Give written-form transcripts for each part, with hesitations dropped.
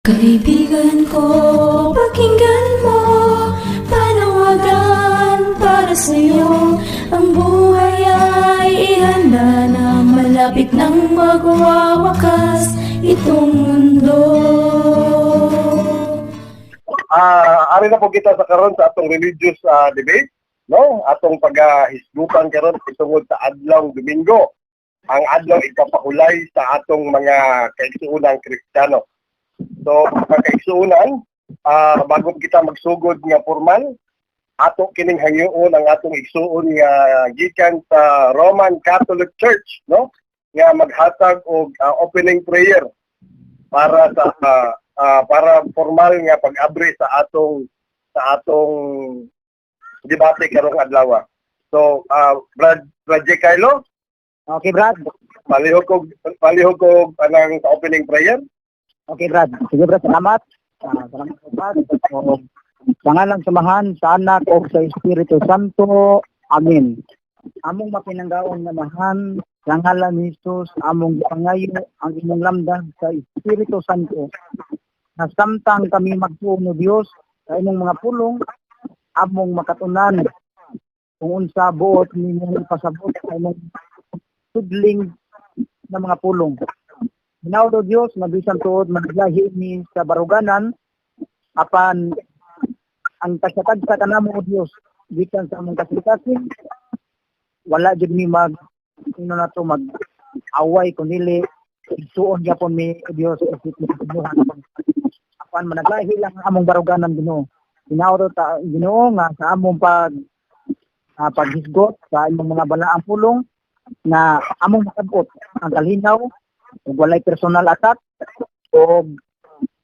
Kaibigan ko, pakinggan mo, panawagan para sa'yo. Ang buhay ay ihanda na, malapit nang magwawakas itong mundo. Ari na po kita sa karon sa atong religious debate, no? Atong pagahisgutan karon tungod sa adlaw Domingo. Ang adlaw ikapahulay sa atong mga kaigsuonang Kristiyano. So, mga kaigsuonan, bago kita magsugod nga formal, ato kining hangyoon ang atong igsuon nga gikan sa Roman Catholic Church, no? Nga maghatag og opening prayer para formal nga pag-abri sa atong debate karong adlaw. So, Brad J. Carlo, Okay, Brad. palihog ko anang sa opening prayer. Okay, Brad. Sige, Brad. Salamat. Salamat, Brad. So, sa ngalan sa Amahan, sa Anak, o sa Espiritu Santo. Amen. Among mapinanggaon nga Amahan, sa ngalan ni Jesus, among gipangayo ang imong lamdag sa Espiritu Santo. Na samtang kami magtuo no Dios sa imong mga pulong, among makatunan kung unsa buot nimo ipasabot sa imong sudling na mga pulong. Hinaot o Dios, mabisan tuod managlahi ni sa baruganan, apan ang tagsa-tagsa kanamo o Dios, gikan sa among kasing-kasing, wala jud mi mag ano na to mag away kundi igsuon gyapon mi o Dios isip mi apan managlahi lang ang among baruganan, Ginoo. Hinaot ta, Ginoo, nga sa among paghisgot sa imong mga balaang pulong na among makabot ang kalinaw ug walay personal attack o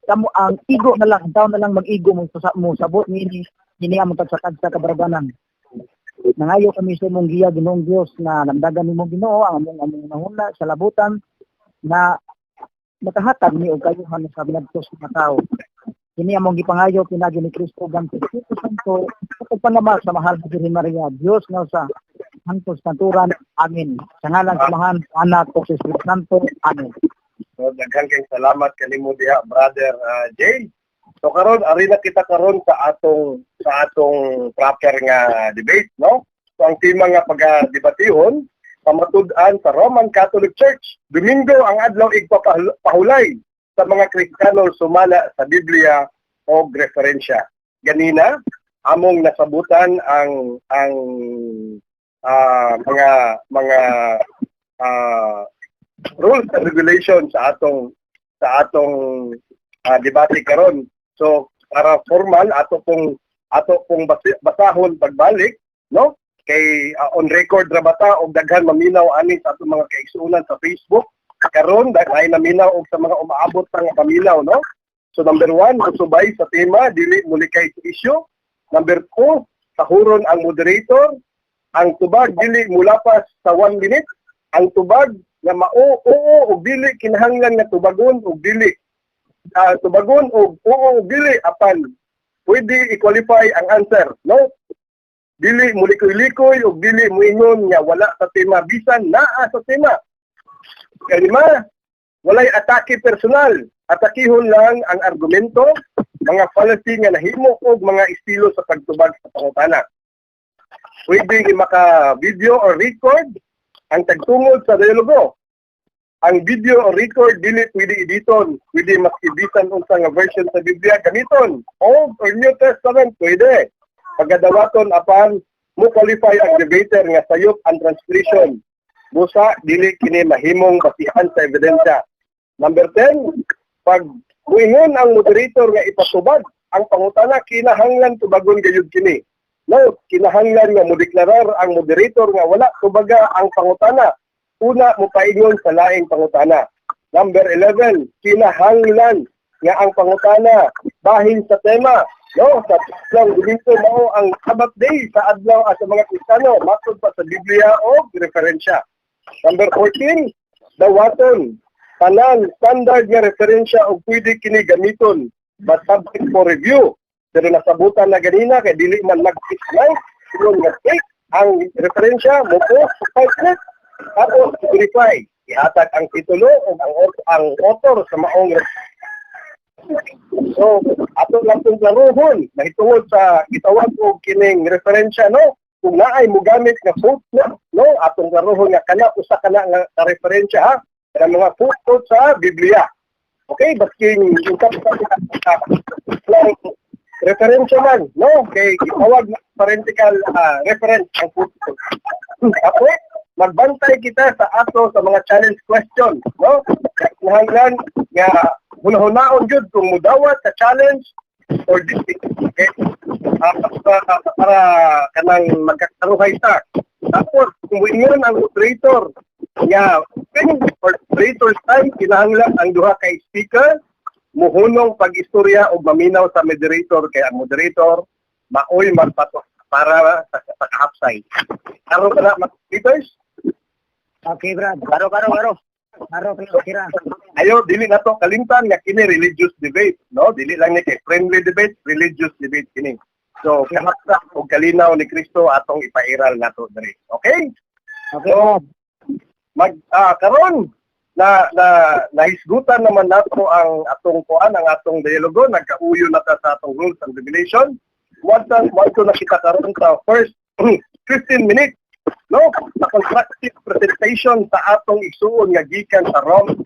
kamo ang igo na lang, ang tao na lang mag-igo mo sabot niini ini among tagsa-tagsa kabaruganan. Nangayo kami sa imong giya, Ginoong Dios, na lamdagan nimo, Ginoo, ang among hunahuna sa labutan na makahatag ni og kayuhan sa binagtos nga tao. Kini among gipangayo pinagi ni Kristo ug ang Espiritu Santo sa pagpangamal sa mahal na Birhen Maria, Dios nga usa hangtod sa kanturan. Amen. Sa ngalan sa Amahan, sa Anak ug sa Espiritu Santo. Amen. So, daghan kay salamat kanimo diha, Brother Jay. So karon ari na kita karon sa atong proper nga debate, no? So ang tema nga pagdebatihon, pamatud-an sa Roman Catholic Church, Domingo ang adlaw igpapahulay sa mga Kristiyano sumala sa Biblia o referensya. Ganina among nasabutan ang mga rules and regulations sa atong debate karon. So para formal, ato pong basahon pagbalik, no? Kay on record ra bata og daghan maminaw ani sa atong mga kaigsuonan sa Facebook karon, daghan naminaw og sa mga umaabot pa nga paminaw, no? So number 1, musubay sa tema, dili mulikay sa issue. Number 2, sahuron ang moderator. Ang tubag dili mulapas sa 1 minute. Ang tubag nga mao oo o dili kinahanglan nga tubagon og dili, tubagon og oo o dili apan pwede i-qualify ang answer, no? Dili mulikoy-likoy og dili muingon nga wala sa tema bisan naa sa tema. Kalima, walay atake personal, atakihon lang ang argumento, mga fallacy nga nahimo og mga estilo sa pagtubag sa pangutana. Pwede maka video or record ang tagtungod sa dialogo. Ang video o record dili pwede editon, pwede maski bisan unsa nga version sa Biblia gamiton. Old or New Testament pwede. Pagkadawaton apan mo qualify ang debater nga sayop ang translation. Busa dili kini mahimong basihan sa ebidensya. Number 10, pag muingon ang moderator nga ipatubag ang pangutana, kinahanglan tubagon gayud kini. Note, kinahanglan nga modeklarar ang moderator nga wala tubaga ang pangutana. Una mopaingon sa laing pangutana. Number 11, kinahanglan nga ang pangutana bahin sa tema. No, sa adlaw dito mao ang Sabbath day sa adlaw sa mga Kristiyano, matod pa sa Biblia o referensya. Number 14, dawaton tanan standard nga referensya og pwede kini gamiton but subject for review. Pero nasabutan na ganina kay dili man mag ingon nga fake ang referensya mo po 5 minutes tapos verify, ihatag ang titulo o ang author sa maong So, ato lang pong klarohon, mahitungod sa gitawag og kining referensya, no? Kung naay mogamit nga footnote, no? Atong klarohon nga kana usa kana nga ka referensya ha, kanang mga footnote sa Biblia. Okay, basking unsa pa lang referensya man, no? Kay gitawag na parenthetical reference ang footnote. Tapos, magbantay kita sa ato sa mga challenge question, no? Kinahanglan nga hunahunaon jud kung mudawat sa challenge or dili. Okay? Para kanang magkakaruhay ta. Tapos, kung muingon ang moderator nga open or moderator's time, kinahanglan ang duha kay speaker muhunong pag-istorya o maminaw sa moderator kay ang moderator maoy magpato para sa kahapsay. Karon ka na, mga speakers? Okay, Brad. Karo, karo, karo. Karo, karo, kira. Ayo, dili na to kalimtan nga kini religious debate, no? Dili lang ni kay friendly debate, religious debate kini. So, kahapsa og kalinaw ni Kristo atong ipairal nato diri. Okay? Okay, Brad. Mag karon na na nahisgutan naman nato ang atong kuan, ang atong dialogo, nagkauyo na ta sa atong rules and regulation. Wadto na kita karon sa first 15 minutes, no, sa constructive presentation sa atong igsuon nga gikan sa Rome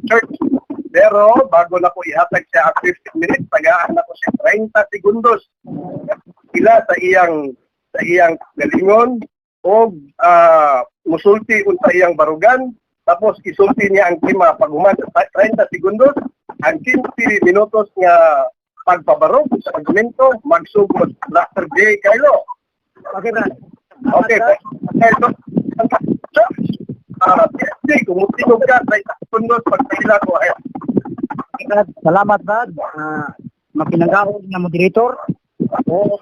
Church. Pero bago na ko ihatag siya ang 15 minutes, tagaan nako siya 30 segundos ila sa iyang galingon og musulti unsa iyang barugan, tapos isulti niya ang tema. Paghuman sa 30 segundos, ang 15 minutos nga pagpabarog sa argumento, magsugod Dr. J. Carlo. Okay, Brad. Okay, Carlo. PhD, kung mutingog ka, 30 segundos pagpila ko. Ay, Okay, Brad. Salamat, Brad. Mapinanggaon nga moderator. O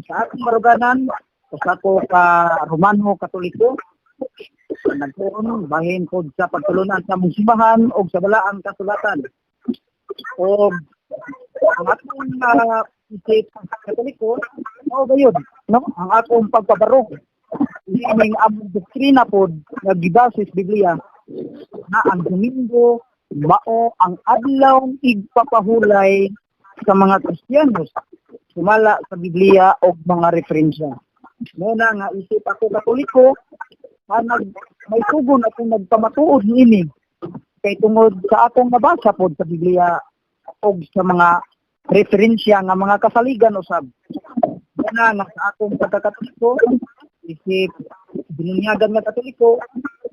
sa akong baruganan, usa ko ka Romano Katoliko. Nagtuon bahin pod sa pagtulunan sa among simbahan og sa balaang kasulatan. O ang akong isip Katoliko, mao gayud, no? Ang akong pagpabarog ining among doktrina pod nga gibase sa Biblia na ang Domingo mao ang adlaw igpapahulay sa mga Kristiyanos sumala sa Biblia og mga referensya. Mao na nga isip ako Katoliko, nag may tugon akong nagpamatuod niini kay tungod sa akong nabasa pod sa Biblia og sa mga referensya nga mga kasaligan usab. Mao na nga sa akong pagkakatoliko, isip binunyagan nga Katoliko,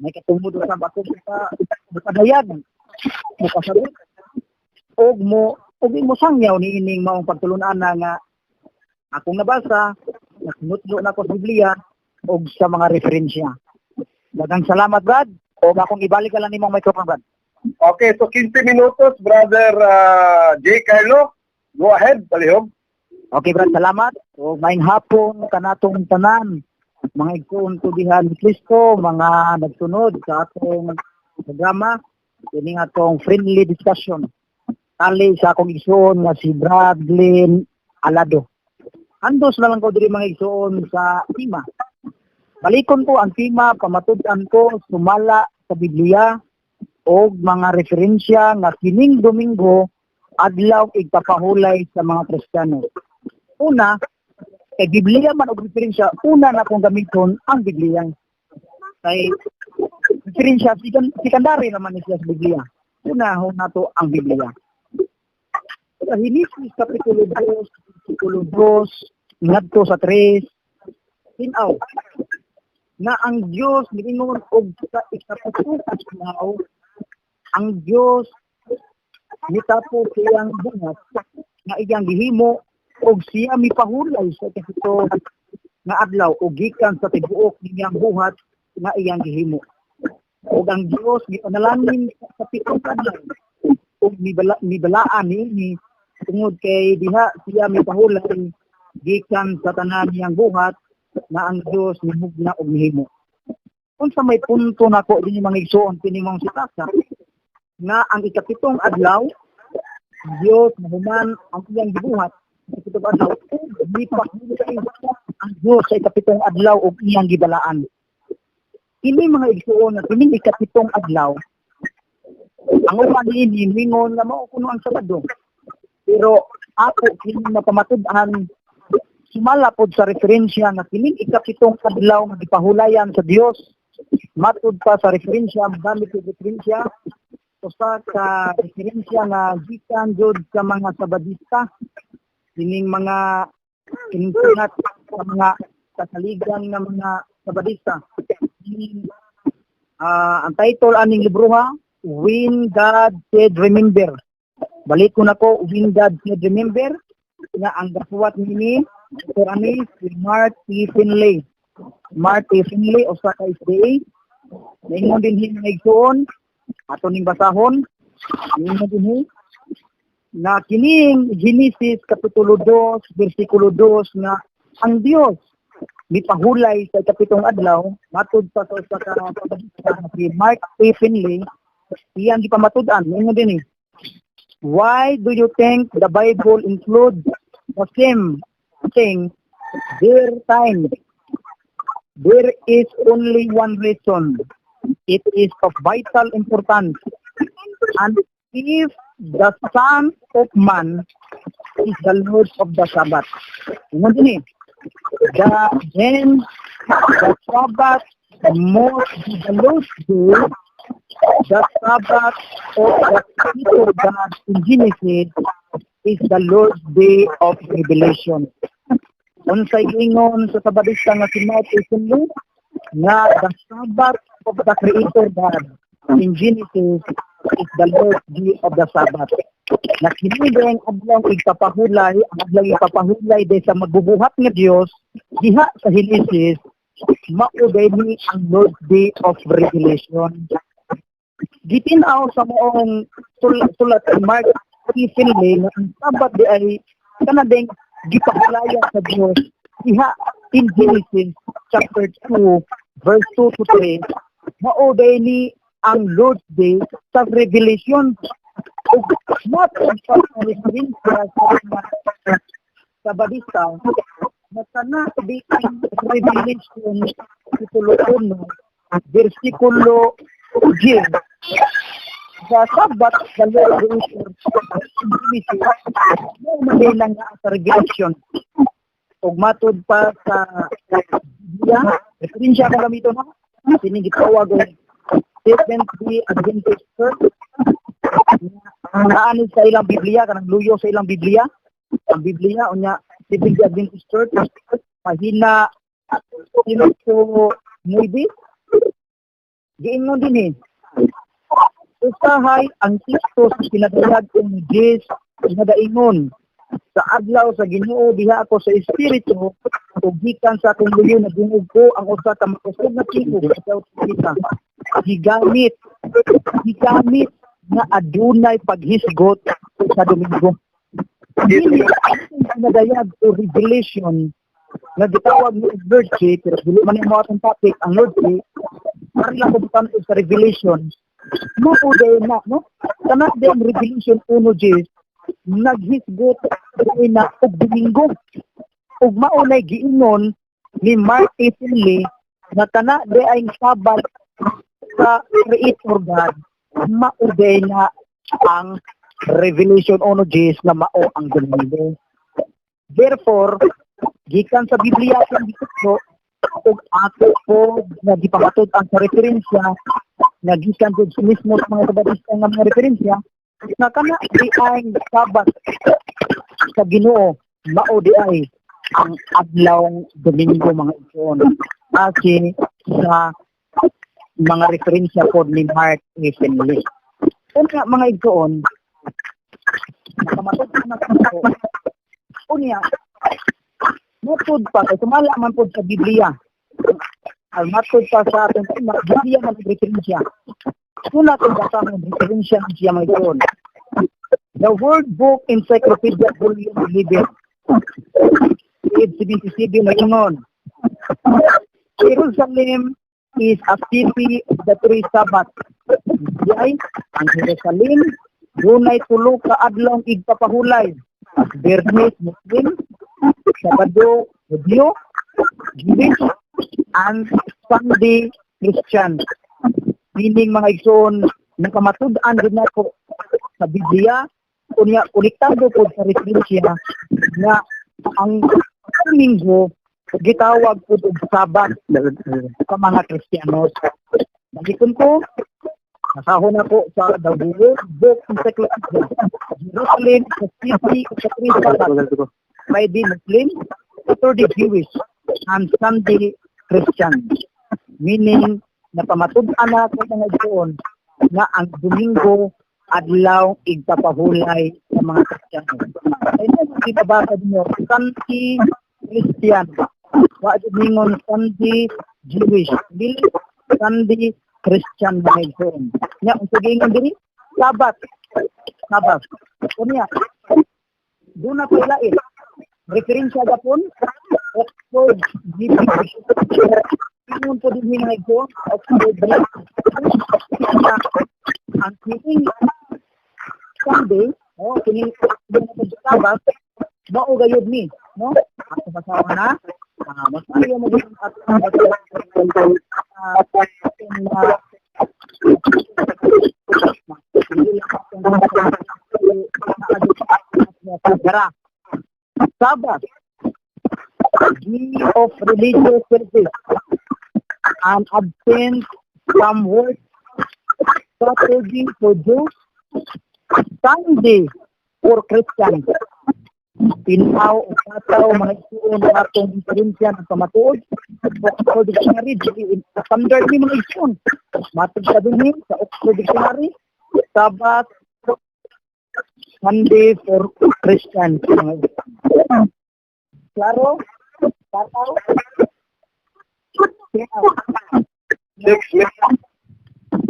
may katungod usab ako sa mupadayag, mukasabot og mo og imo sangyaw niining maong pagtulunan na nga akong nabasa, nasinutlo na ko sa Biblia og sa mga referensya. Daghang salamat, Brad. Og akong ibalik ka lang nimong microphone, Brad. Okay, so 15 minutos, Brother J. Carlo. Go ahead, palihog. Okay, Brad, salamat. O maayong hapon kanatong tanan. Mga igsoon ko diha ni Kristo, mga nagsunod sa atong programa, kining atong friendly discussion. Tali sa akong igsoon nga si Brad Glenn Alado. Andos na lang ko diri, mga igsoon, sa tema. Balikon ko ang tema, pamatud-an ko sumala sa Biblia og mga referensya nga kining Domingo adlaw igpapahulay sa mga Kristiyano. Una, kay Biblia man og referensya, una na kong gamiton ang Biblia. Kay referensya, secondary naman ni siya sa Biblia. Una ho nato ang Biblia. Sa Henesis Kapitulo 2, Kapitulo 2, ngadto sa 3, tinaw na ang Dios miingon og sa ikapito ka adlaw ang Dios mitapos iyang buhat nga iyang gihimo og siya mipahulay sa ikapito nga adlaw og gikan sa tibuok niyang buhat nga iyang gihimo. Og ang Dios gipanalangin sa 7 ka adlaw og mibalaan niini tungod kay diha siya mipahulay gikan sa tanan niyang buhat na ang Dios mimugna og mihimo. Unsa may punto nako dinhi, mga igsoon, kini mong sitasa nga ang ikapitong adlaw Dios mahuman ang iyang gibuhat sa ikapitong adlaw ug mipahulay ang Dios sa ikapitong adlaw ug iyang gibalaan. Kini, mga igsoon, nga kining ikapitong adlaw, ang uban niini mingon nga mao kuno ang Sabado. Pero Pero ako kini mapamatud-an sumala pod sa referensya nga kining ikapitong adlaw nga gipahulayan sa Dios. Matud pa sa referensya, gamit og referensya, usa ka referensya nga gikan jud sa mga Sabadista, kining mga kining sulat sa mga kasaligan nga mga Sabadista. Kining, ang title aning libroha, "When God Said Remember." Balik ko nako, "When God Said Remember," nga ang gasuwat nini Dr. ani si Mark T. Finley. Mark T. Finley, usa ka SDA. Naingon dinhi, mga igsoon, ato ning basahon. Naingon dinhi na kining Genesis kapitulo 2 bersikulo 2 nga ang Dios mipahulay sa ikapitong adlaw, matud pa sa usa ka Sabadista nga si Mark T. Finley, iyang gipamatud-an. Naingon dinhi, "Why do you think the Bible includes the same thing there times? There is only one reason. It is of vital importance. And if the Son of Man is the Lord of the Sabbath." Ingon dinhi, then the Sabbath must be the Lord's day. The Sabbath of the Creator God in Genesis is the Lord's day of Revelation. Unsay ingon sa Sabadista nga si Mark Finley? Nga the Sabbath of the Creator God in Genesis is the Lord's day of the Sabbath. Na kini ang adlaw igpapahulay, ang adlaw igpapahulay day sa magbubuhat nga Dios diha sa Genesis, mao day ni ang Lord's Day of Revelation. Gitin-aw sa maong sulat ni Mark T. Finley nga ang Sabbath di ay kanadeng gipahulayan sa Dios diha in Genesis chapter 2 verse 2 to 3, mao day ni ang Lord's Day sa Revelation. Ug matod pa sa referensya sa mga Sabadista na kana di ang Revelation kapitulo 1 versikulo 10, the Sabbath, the Lord Creator Genesis, mao man lang nga sa Revelation. Ug matud pa sa Biblia, referensya ko gamiton na kini gitawag og Seventh Day Adventist Church. Naani sa ilang Biblia, kanang luyo sa ilang Biblia, ang Biblia unya Seventh Day Adventist Church, pahina 5-9, giingon dinhi, "Usahay ang teksto sa pinadayag ni Jes nagaingon, 'Sa adlaw sa Ginoo diha ako sa espiritu ug gikan sa akong luyo nadungog ko ang usa ka makusog nga tingog sa kita.' Gigamit nga adunay paghisgot sa Domingo." Dili ang pinadayag o Revelation nga gitawag ni Lord's Day, pero dili man mo atong topic ang Lord's Day. Mari lang ko butan sa Revelation mo day na, no, kana din Revelation 1 Gs naghisgot day na og Domingo, ug mao nay giingon ni Mark A. Finley nga kana di ay Sabbath sa Creator God, mao day na ang Revelation 1 Gs nga mao ang Domingo. Therefore, gikan sa Biblia ang gitutlo ug ato po nga gipamatud-an sa referensya nga gikan jud sa mismo sa mga Sabadista nga mga referensya nga kana di ay Sabat sa Ginoo, mao di ay ang adlaw Domingo, mga igsoon, ase sa mga referensya po ni Mark A. Finley. Unya, mga igsoon, nakamatud na ko. Unya, matud pa kay sumala man pod sa Biblia. Ang matud pa sa atong Biblia man ang referensya. Kung natin basahon referensya siya, mga igsoon. The World Book Encyclopedia Volume 11, page 77 na ingon, "Jerusalem is a city of the three Sabbath." Di ay ang Jerusalem dunay tulo ka adlaw igpapahulay. Biyernes Muslim, Sabado Hudyo, Jewish, and Sunday Christian. Meaning, mga igsoon, nakamatud-an din nako sa Biblia Unya konektado po sa referensya nga ang Domingo gitawag po og Sabat sa mga Kristiyanos. Balikon ko, nasahon ako sa The World Book Encyclopedia. Jerusalem is a city of the three Sabbath: Friday Muslim, Saturday Jewish, and Sunday Christian. Meaning, napamatud-an na ko, mga igsoon, nga ang Domingo adlaw igpapahulay sa mga Kristiyano. Ay mo ibabasa ninyo, Sunday Christian. Wa jud ningon Sunday Jewish. Dili, Sunday Christian, mga igsoon. Nya unsa giingon diri? Sabat. Sabat. Unya, duna pa ilain. Referensya gapon, Oxford GP. Ingon po din, mga igsoon, Oxford GP. Ang kining Sunday, no, kining Sabat, mao gayud ni, no? Ako basawa na, mas maayo mo gud at Gara. Sabbath, day of religious service and absent from work, Saturday for Jews, Sunday for Christians. Tinaw o kataw, mga igsoon, ang atong referensya ng pamatuod. Oxford Dictionary, dili standard ni, mga igsoon. Matod sa dinhi sa Oxford Dictionary, Sabbath, Sunday for Christians, mga igsoon. Klaro? Tataw? Tinaw. 6 minutes.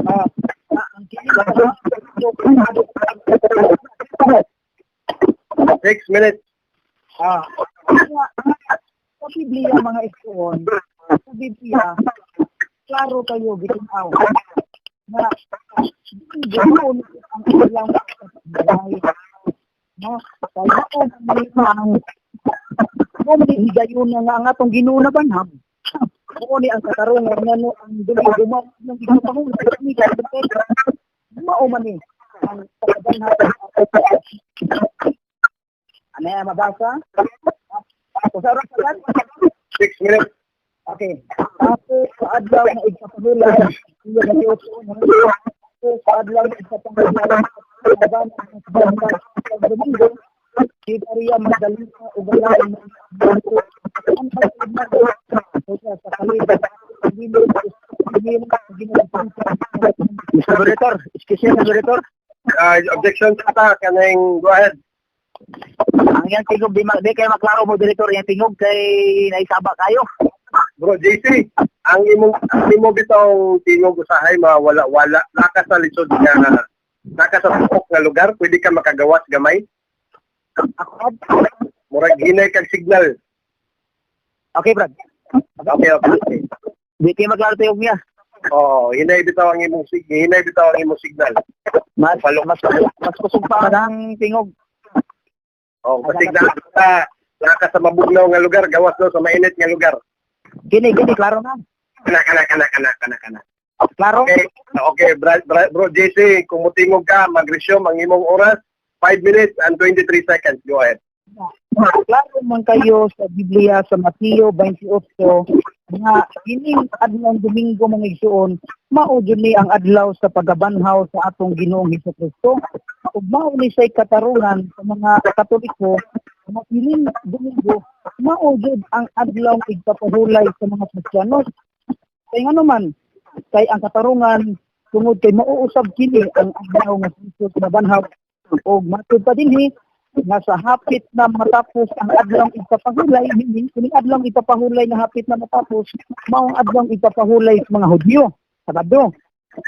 Ah, ang kini 6 minutes. Ah, sa Biblia, mga igsoon, sa Biblia, klaro kayo gitinaw na ganoon ang ilang buhay. No? Kaya mao man ang mao man higayon nga ang atong Ginoo na banhab. Mao ni ang katarungan ngano ang dili gumawa ng igpapahulay ni mao man ni ang pagkabanhab. Ano yan, mabasa? Ako sa oras agad? 6 minutes. Okay. Tapos sa adlaw na igpapahulay, iya na Tapos sa adlaw na igpapahulay, laban ang Domingo, si Maria Magdalena ug ang sa kalibot. Mr. Moderator, excuse me, Mr. Moderator. Objection sa kaning, go ahead. Ang iyang tingog, di kay maklaro, Moderator, iyang tingog kay naisaba kayo. Bro JC, ang imong bitong tingog usahay mawala-wala naka sa lisod nga naka sa tukok nga lugar, pwede ka makagawas gamay. Ako, Murag hinay kag signal. Okay, Brad. Okay. Di kay maklaro tingog niya. Oh, hinay bitaw ang imong signal. Mas kusog pa ang tingog. Oh, basig na ka naka sa mabugnaw nga lugar, gawas no sa mainit nga lugar. Kini, klaro na. Kana kana kana kana kana kana. Klaro? Okay, bro JC, kung mutingog ka, mag-resume ang imong oras, 5 minutes and 23 seconds. Go ahead. Klaro man kayo sa Biblia sa Mateo 28 nga kining adlaw Domingo, mga igsoon, mao jud ni ang adlaw sa pagabanhaw sa atong Ginoong Hesukristo ug mao ni say katarungan sa mga Katoliko nga kining Domingo mao jud ang adlaw igpapahulay sa mga Kristiyanos. Kay ngano man kay ang katarungan tungod kay mauusab kini ang adlaw nga si Jesus nabanhaw ug matud pa dinhi nga sa hapit na matapos ang adlaw ipapahulay, meaning kining adlaw ipapahulay nga hapit na matapos mao ang adlaw ipapahulay sa mga Hudyo, Sabado.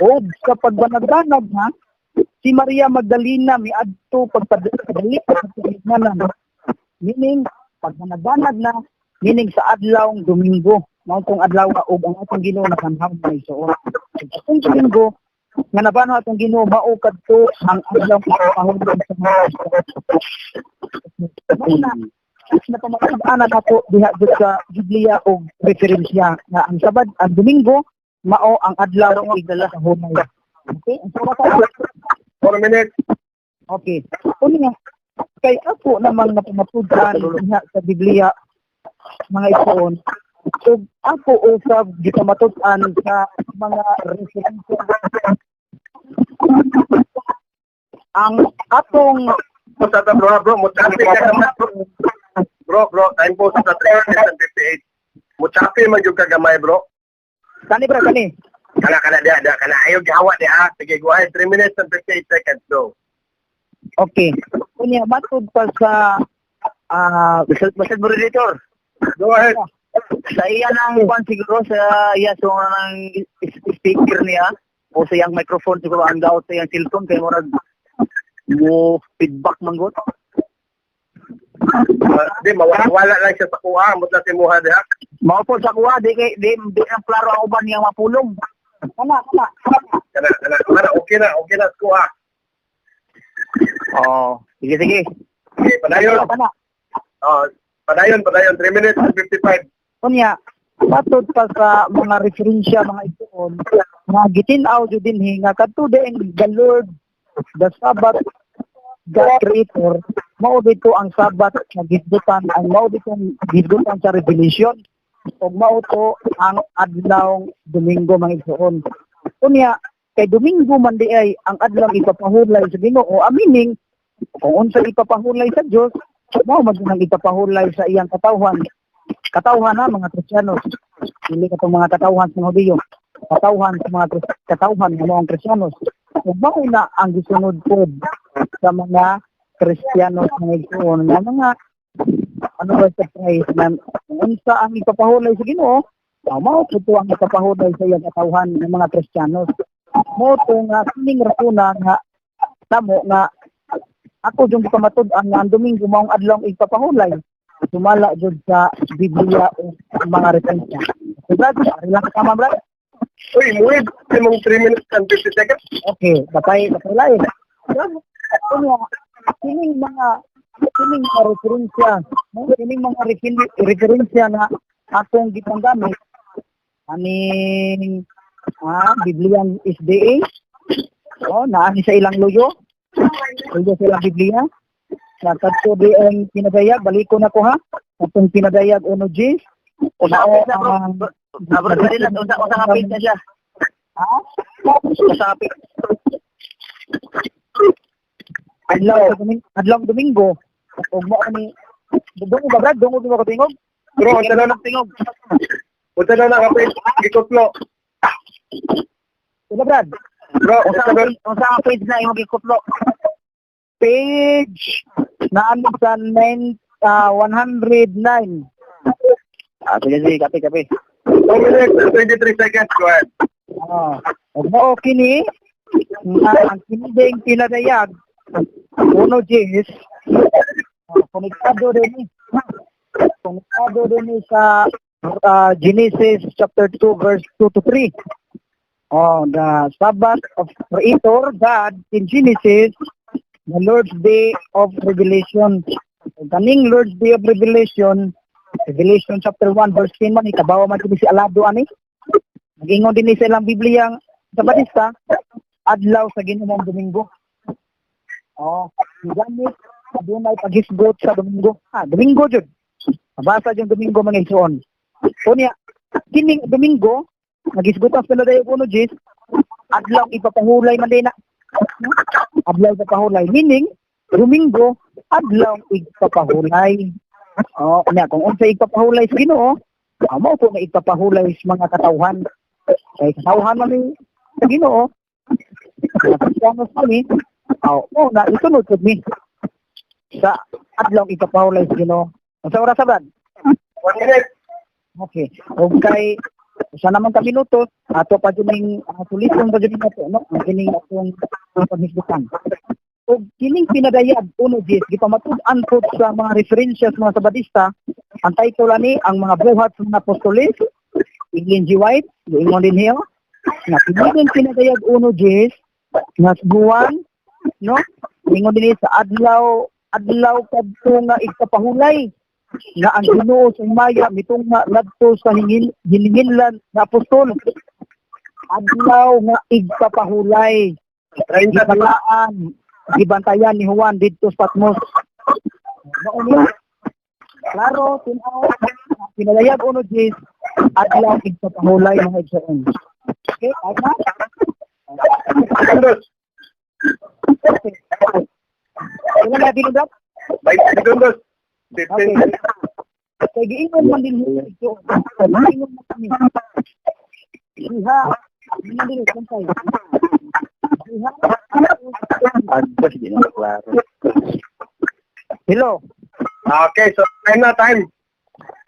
O sa pagbanag-banag na si Maria Magdalena miadto pagpadali sa, meaning pagbanag-banag na, meaning sa adlaw Domingo, mao tong adlaw ug ang atong Ginoo nabanhaw, mga igsoon. Atong Domingo nga nabanhaw atong Ginoo mao kadto ang adlaw ipapahulay sa mga. Mao na napamatud-an nato diha jud sa Biblia og referensya nga ang Sabad, ang Domingo mao ang adlaw igdala sa humay. Okay, ang sa 4 minutes. Okay. Unya, kay ako namang napamatud-an diha sa Biblia, mga igsoon, ug ako usab gipamatud-an sa mga referensya ang atong Sa ta, bro, bro, muchapi ka gamay, bro. Bro, bro, time po sa 3 minutes and 58. Muchapi man jud ka gamay, bro. Kani, bro, kani. Kana kana diha diha kana ayo gihawa diha. Sige, go ahead. 3 minutes and 58 seconds, go. Okay. Unya, matud pa sa Basta basta, moderator. Go ahead. Sa iya nang kwan siguro, sa iya so nang speaker niya o sa iyang microphone siguro ang daot sa iyang cellphone kay murag mo feedback man gud. Di mawala wala lang siya sa kuha, mutla si muha diha. Mao po sa kuha, di kay di ang klaro ang uban niyang mapulong. Kana kana. Kana kana kana okay na sa kuha. Oh, sige sige. Okay, padayon. Kana. Oh, padayon, padayon. 3 minutes and 55. Unya, matud pa sa mga referensya, mga igsoon, nga gitin-aw jud dinhi nga kadto diin the Lord, the Sabbath God Creator, mao dito ang Sabbath nga gisgutan, ang mao dito ang gisgutan sa Revelation ug mao to ang adlaw Domingo, mga igsoon. Unya, kay Domingo man di ay ang adlaw ipapahulay sa Ginoo, meaning kung unsa ipapahulay sa Dios, mao man ang ipapahulay sa iyang katawhan. Katawhan na mga Kristiyanos, dili katong mga katawhan sa mga Hudiyo, katawhan sa mga katawhan nga mao ang Kristiyanos, ug mao na ang gisunod pod sa mga Kristiyanos, mga igsoon, nga mga ano ba sa Christ, na kung unsa ang ipapahulay sa Ginoo, mao pud to ang ipapahulay sa iyang katawhan ng mga Kristiyanos. Mao to nga kining rasuna nga tamo nga ako jung gipamatud-an nga ang Domingo maong adlaw ipapahulay sumala jud sa Biblia o mga referensya. Okay, Brad, ari lang tama, Brad. Uy, muwid imong 3 minutes and 50 seconds. Okay, batay batay lain. Unya, kining mga referensya, no? Kining mga referensya na akong gipanggamit aning Bibliang SDA. Oh, naa ni sa ilang luyo. Luyo sa ilang Biblia. Sa kadto di ang pinadayag, baliko na ko ha. Atong pinadayag uno G. Usa ka Mao page na, bro. ang Ah, bro, dali lang, usa ka page na siya. Ha? Usa ka page. Adlaw sa Domingo, adlaw Domingo. Ug mao ni dungog ba, Brad? Dungog ba ko tingog? Bro, unsa na Tingog. Unsa na naka page gikutlo? Sila, Brad. Bro, Usa unsa ka na page, usa ka page na imong gikutlo? Page na ano sa 9 109. Ah, sige sige, kape kape. 2 minutes and 23 seconds. Go ahead. Ug mao kini nga ang kinideng pinadayag uno Gs, konektado din ni sa Genesis chapter 2 verse 2 to 3. Oh, the Sabbath of Creator God in Genesis, the Lord's Day of Revelation. Kaning Lord's Day of Revelation, Revelation chapter 1 verse 10 man, ikabawa man kini si Alado ani. Nag-ingon din ni sa ilang Biblia ang Sabatista, adlaw sa Ginoo ang Domingo. Oh, gamit adunay paghisgot sa Domingo. Ah, Domingo jud. Mabasa jud Domingo, mga igsoon. Unya, kining Domingo, nagisgot ang pinadayag uno Gs, adlaw ipapahulay man din na. No? Adlaw ipapahulay. Meaning, Domingo, adlaw ipapahulay. Oh, unya kung unsa ipapahulay sa Ginoo, mao po na ipapahulay sa mga katawhan. Kay katawhan man ni sa Ginoo, mga Kristiyanos man ni, oh, mao na isunod pud mi sa adlaw ipapahulay sa Ginoo. Unsa oras, Brad? 1 minute. Okay. Ug kay usa naman ka minuto, ato pa jud ning sulison pa jud nato, no, ang kining atong paghisgutan. Ug kining pinadayag uno Gs gipamatud-an pod sa mga referensya sa mga Sabadista. Ang title ani, Ang Mga Buhat sa Mga Apostoles, Ellen G. White, giingon din hiyo nga kining pinadayag uno Gs nga buwan, no, ingon din sa adlaw adlaw kadto nga igpapahulay nga ang Ginoo sa himaya mitungha ngadto sa hingin hininginlan nga apostol, adlaw nga igpapahulay 30 gibalaan. gibantayan ni Juan didto sa Patmos. Mao ni klaro tin-aw pinalayag uno diyes adlaw igpapahulay, mga igsoon. Okay, tama? Segundos. Okay. Ilan na din, Brad? 20 segundos. 15. Okay. Kay giingon man din ito. Giingon man kami. Diha, giingon din kuntay. Diha. Agos, di na klaro. Hello. Okay, so time na, time.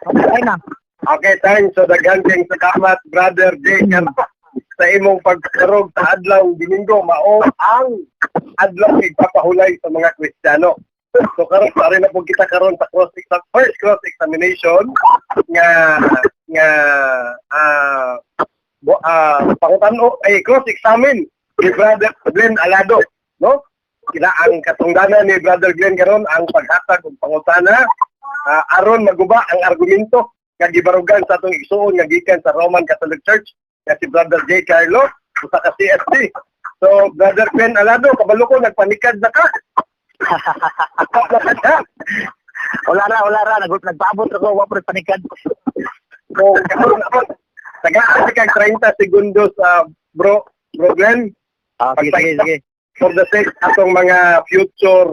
Okay na. Okay, time. So daghan kayong salamat, Brother J. Sa imong pagkarog sa adlaw Domingo, mao ang adlaw igpapahulay sa mga Kristiyano. So karon pare na po kita karon sa cross first cross examination nga nga pangutan-o ay cross examine ni Brother Glenn Alado, no? Kila ang katungdanan ni Brother Glenn karon ang paghatag og pangutana aron maguba ang argumento nga gibarugan sa atong igsuon nga gikan sa Roman Catholic Church nga si Brother J. Carlo usa ka CST. So Brother Glenn Alado, kabalo ko nagpanikad na ka. Ha? Wala ra, wala ra. Nagpaabot ako, wa pa panikad. So karon ako tagaan kag 30 segundos, bro Glenn, Ah, sige, sige, sige. for the sake atong mga future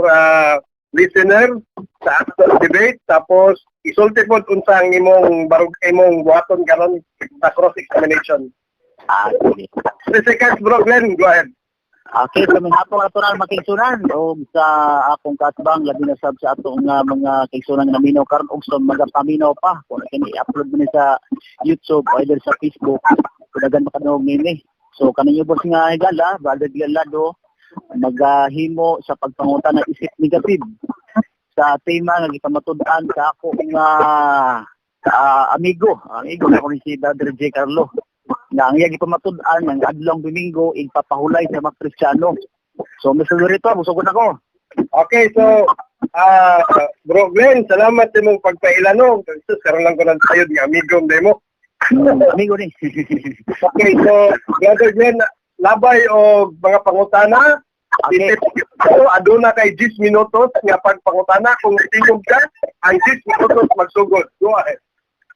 listener sa atong debate, tapos isulti pod unsa ang imong barug imong buhaton karon sa cross examination. Ah, sige. 3 seconds, Bro Glenn, go ahead. Okay, sa mga atong natural makigsunan o sa akong katbang, labi na sab sa atong mga kaigsunan nga naminaw karon og sa mga paminaw pa kung kini i-upload mo ni sa YouTube o either sa Facebook, kudagan makadungog nini. So kaninyo boss nga higala, Brother Gialado, magahimo sa pagpangutan ng isip negative sa tema nga gipamatud-an sa ako nga amigo, amigo na ko ni si Brother J. Carlo, nga ang iyang gipamatud-an ng adlong Domingo igpapahulay sa mga Kristiyano. So Mr. Lorito, musugod ako. Okay, so Bro Glenn, salamat sa imong pagpailano. Jesus, karon lang ko nang sayod nga amigo mo. Amigo ni. Okay, so Brother Glenn, labay og mga pangutana. Okay. So, aduna kay 10 minutos nga pagpangutana. Kung tingog ka, ang 10 minutos magsugod. Go ahead.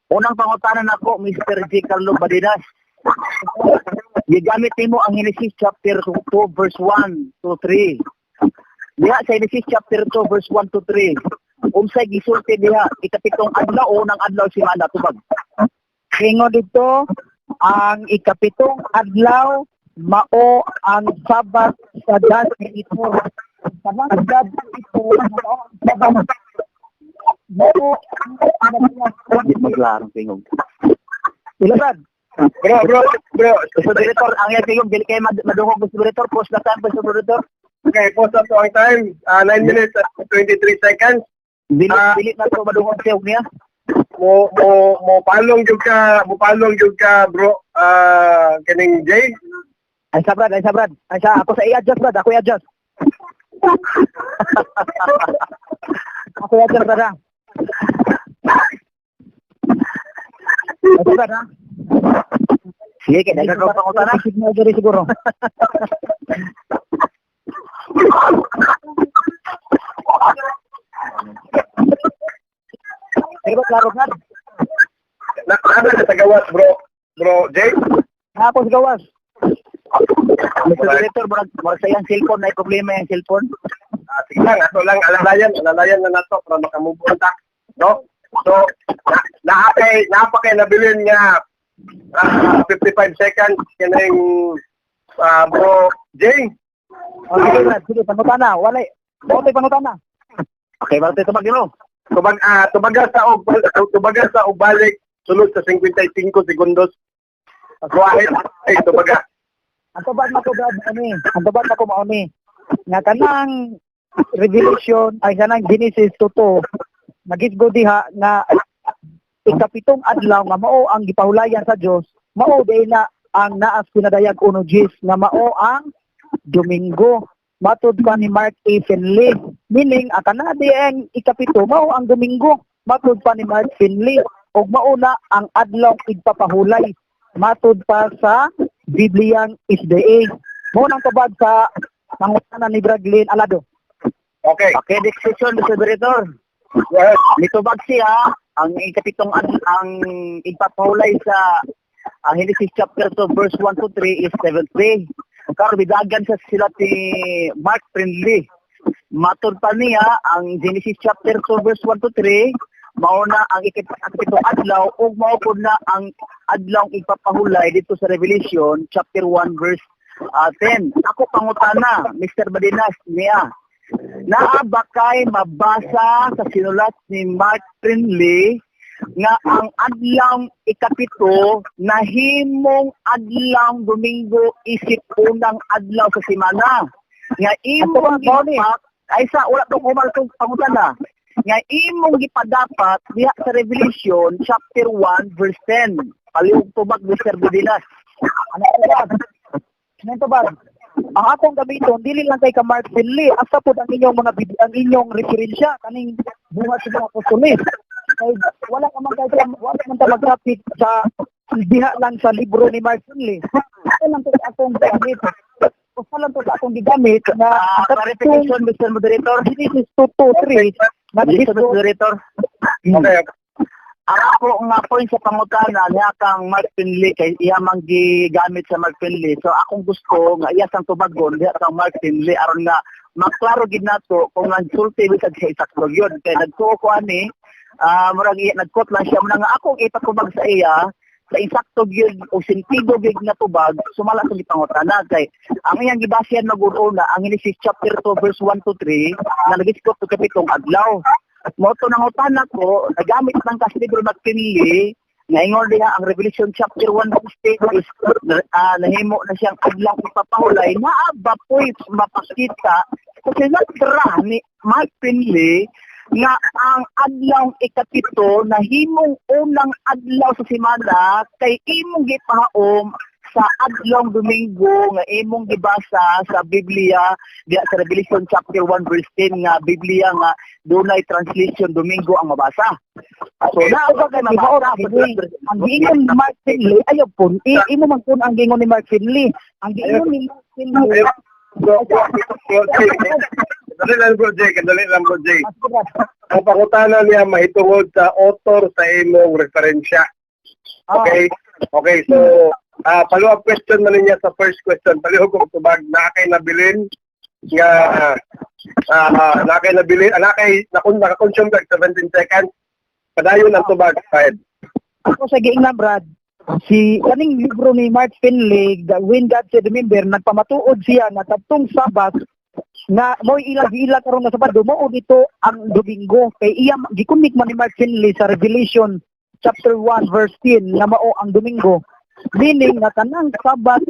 Unang pangutana nako, Mr. J. Carlo Badinas. Gigamit nimo ang Genesis chapter 2 verse 1 to 3. Diha sa Genesis chapter 2 verse 1 to 3. Unsay gisulti diha, ikapitong adlaw o unang adlaw semana? Tubag. Ingon dito, ang ikapitong adlaw mao ang Sabat sa God Creator. Kanang God Creator mao ang Sabat. Mao ang Di maglarong tingog. Ila, Brad? Bro, bro, bro. Mr. Director, ang iyang tingog dili kay madungog, Mr. Director, post na time, Mr. Director. Okay, post up to ang time. 9 minutes and 23 seconds. Dili Ah. dili na to madungog siya niya. Mo palong jud ka, mo palong jud ka, bro. Kining Jay. Ay sa Brad, ay sa Brad. Ay sa ako sa i-adjust, Brad, ako i-adjust. Ako i-adjust, Brad, ha. Ay sa Brad, ha. Sige, kay daghan kog pangutana. Signal diri siguro. Pero ba klaro, Brad? Na na ka sa gawas, bro. Bro Jay. Ako sa gawas. Mr. Director, murag sa iyang cellphone na problema yung cellphone. Ah, sige lang, ato lang alalayan, alalayan na nato para makamove on ta. No? So, na napakay nabilin nga 55 seconds kining bro Jay. Oh, sige, Brad, sige, pangutana. Walay. Mao pangutana. Okay, barte tubag mo. Tubaga sa og balik sulod sa 55 segundos. Go ahead. Ay, tubaga. Ang tubag nako, Brad, mao ni. Ang tubag nako mao ni. Nga kanang Revelation ay kanang Genesis 2:2 nagisgo diha nga ikapitong adlaw nga mao ang gipahulayan sa Dios, mao diay na ang naas pinadayag uno Diyes nga mao ang Domingo. Matud pa ni Mark A. Finley, meaning ang kana ang ikapito mao ang Domingo. Matud pa ni Mark Finley ug mao na ang adlaw igpapahulay matud pa sa Bibliang SDA. Mao nang tubag sa Pangutana ni Brad Glenn Alado. Okay. Okay, next question, Mr. Moderator. Go ahead. Nitubag siya ang ikapitong ang ipapahulay sa Genesis chapter 2 verse 1 to 3 is seventh day. Karon bidagan sa sila ni Mark Finley. Matod pa niya ang Genesis chapter 2 verse 1 to 3 mao na ang ikapitong adlaw ug mao pud na ang adlaw ipapahulay dito sa Revelation chapter 1 verse 10. Ako pangutana, Mr. Badinas niya. Naa ba kay mabasa sa sinulat ni Mark Finley nga ang adlaw ikapito nahimong adlaw Domingo isip unang adlaw sa semana nga imong gipak ay sa wala tong humal tong pangutana nga imong gipadapat diha sa Revelation chapter 1 verse 10. Palihog tubag, Mr. Budinas. Ano ba? Ano ba? Ang akong gamiton dili lang kay ka Mark Finley, asa pod ang inyong mga ang inyong referensya kaning buhat sa mga apostoles. Kay wala ka man kay wala man ta magkapit sa diha lang sa libro ni Mark Finley. Asa lang to sa akong gamit. Usa lang to sa akong gigamit na ang Clarification, Mr. Moderator. Genesis 2:2-3 na Mr. Moderator. Okay. Ang ako nga point sa pangutana niya kang Mark Finley kay iya man gigamit sa Mark Finley. So akong gusto nga iya sang tubagon diha kang Mark Finley aron nga maklaro gid nato kung nagsulti bisag sa isakto yun. Kay nagtuo ko ani murag iya nagkot lang siya muna nga akong ipatubag sa iya sa insakto gyud o sentido gyud nga tubag sumala sa gipangutana kay ang iyang gibasihan mag-una ang Genesis chapter 2 verse 1 to 3 nga nagiskot og kapitong adlaw. Mo to nangutana ko, nagamit lang kasi libro McKinley, nga ingon diha ang Revelation chapter 1 verse 10 is nahimo na siyang adlaw ipapahulay, naa ba po'y mapakita sa sinatra ni Mark Finley nga ang adlaw ikapito nahimong unang adlaw sa semana kay imong gipahaom sa adlaw Domingo nga imong gibasa sa Biblia diha sa Revelation chapter 1 verse 10 nga Biblia nga dunay translation Domingo ang mabasa. So naa ba kay mabasa? Ang giingon ni Mark Finley ayaw po imo man kun ang giingon ni Mark Finley. Ang giingon ni Mark Finley. Bro, Bro Jay. Dali lang, Bro Jay. Dali lang, Bro Jay. Ang pangutana niya mahitungod sa author sa imong referensya. Okay? Okay, so follow-up question man niya sa first question. Palihog kong tubag na kay nabilin nga na kay nabilin, na kay nakakonsume kag 17 seconds. Padayon ang tubag, Fred. Ako sa giingnan, Brad, si kaning libro ni Mark Finley, When God Said Remember, nagpamatuod siya nga kadtong Sabat na mo'y ilang giila karon nga Sabado mao dito ang Domingo kay iya gikunik man ni Mark Finley sa Revelation chapter 1 verse 10 nga mao ang Domingo, meaning nga kanang Sabat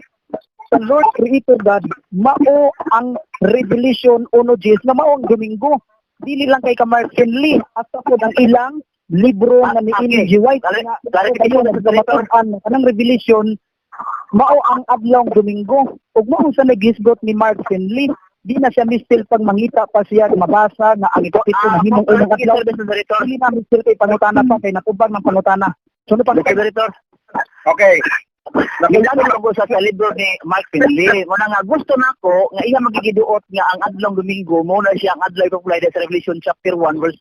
sa Lord Creator God mao ang Revelation 1:10 nga mao ang Domingo. Dili lang kay ka Mark Finley, hasta pod ang ilang libro nga ni Ellen G. White nga Clarification, kayo Mr. Director. nagpamatuod na kanang Revelation mao ang adlaw Domingo ug mao sa nagisgot ni Mark Finley. Di na siya mistil pag mangita pa siya mabasa nga ang ikapito na himong unang adlaw. Mr. Moderator. Dili na mistil kay pangutana pa kay natubag ng pangutana. Sunod pa. Mr. Moderator. Okay. Gigamit ko sa libro ni Mark Finley. Muna nga gusto nako nga iya magigiduot nga ang adlaw Domingo mo na siya ang adlaw ipapulay sa Revelation chapter 1 verse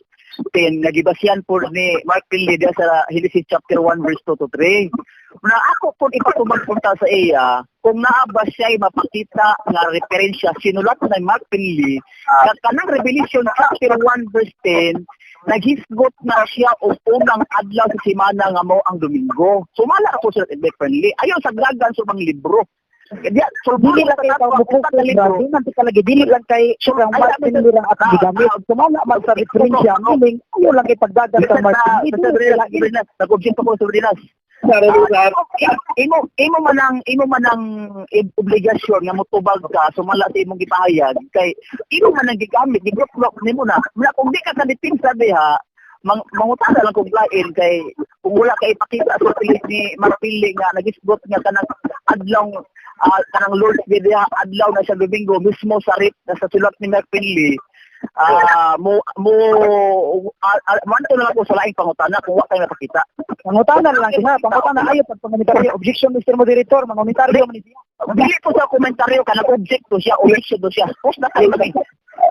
10 nga gibasihan po ni Mark Finley diha sa Genesis chapter 1 verse 2 to 3. Na ako po ipatubag punta sa iya kung naa ba siya mapakita nga referensya sinulat ni Mark Finley nga kanang Revelation chapter 1 verse 10 naghisgot na siya og unang adlaw sa semana nga mao ang Domingo. Sumala ako sa Mark Finley. Ayon sa dagan sa mga libro. Kaya so Dili lang kay tao mupuko, Brad. Di man ti kalagi dili lang kay ang Mark Finley lang atong gigamit. Sumala man sa referensya, meaning ayo lang kay pagdagan sa Mark Finley. Dili lang Nag-object pa ko sa Berdinas. Imo man ang obligasyon nga motubag ka sumala sa imong gipahayag kay imo man ang gigamit gi-group nimo na. Muna kung di ka kadipinsa diha mangutana lang kog lain kay kung wala kay ipakita sa pilit ni Marpili nga nagisgot nga kanang adlaw kanang Lord's Day diha adlaw na siya Domingo mismo sa rip na sa sulat ni Mark Finley mo mo mo na lang ko sa laing pangutana kung wa kay napakita. Pangutana lang siya, pangutana ayo pag pangomentaryo. Objection, Mr. Moderator, mangomentaryo man siya. Dili po sa komentaryo ka nag-object to siya, objection to siya. Post na tayo magay.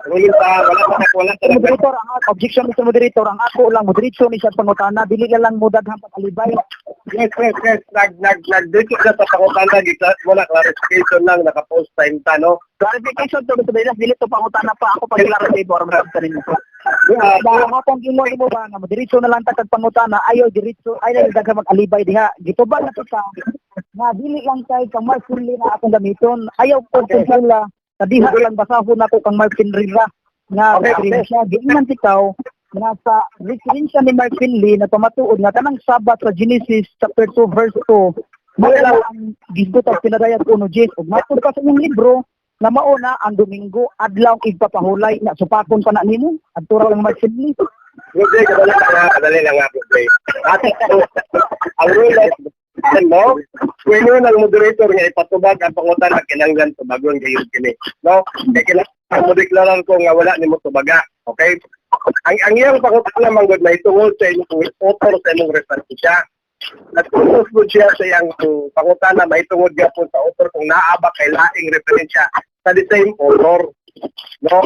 Ruling ta, wala pa wala Mr. Moderator, ang objection, Mr. Moderator, ang ako lang moderator ni sa pangutana, dili na lang mo daghang pag-alibay. Yes. Nag nag nag dito ka sa pangutana gita, wala, clarification lang, naka-post time ta, no. Clarification to, Mr. Bedinas, dili to pangutana pa ako pag clarify para masabtan ninyo. Ah, Ba ang akong ingon mo ba nga diretso na lang ta kag pangutana, ayo diretso ay lang daghang mag-alibay diha. Gitubag na kita nga dili lang kay kang Mark Finley na akong gamiton. Ayaw ko kung sila sa diha lang basahon nako kang Mark Finley ra nga referensya. Giingnan ikaw nga sa referensya ni Mark Finley na pamatuod nga kanang Sabat sa Genesis chapter 2 verse 2 mao na ang gisgot ang pinadayag uno Jes, ug matod pa sa inyong libro na mao na ang Domingo, adlaw igpapahulay na supakon pa na nimo adto ra lang Mark Finley. Bro Jay, kadali lang nga, kadali lang nga, Bro Jay. At ang rule of no, kung ng moderator nga ipatubag ang pangutana, kinahanglan tubagon kayo kini. No? Kaya kinahanglan mo deklarar ko nga wala nimo tubaga. Okay? Ang iyang pangutana man gud may tungod sa imong author, sa imong referensya. Nagtutos gud siya sa iyang pangutana may tungod gyapon sa author, kung naa ba kay laing referensya sa the same author. No?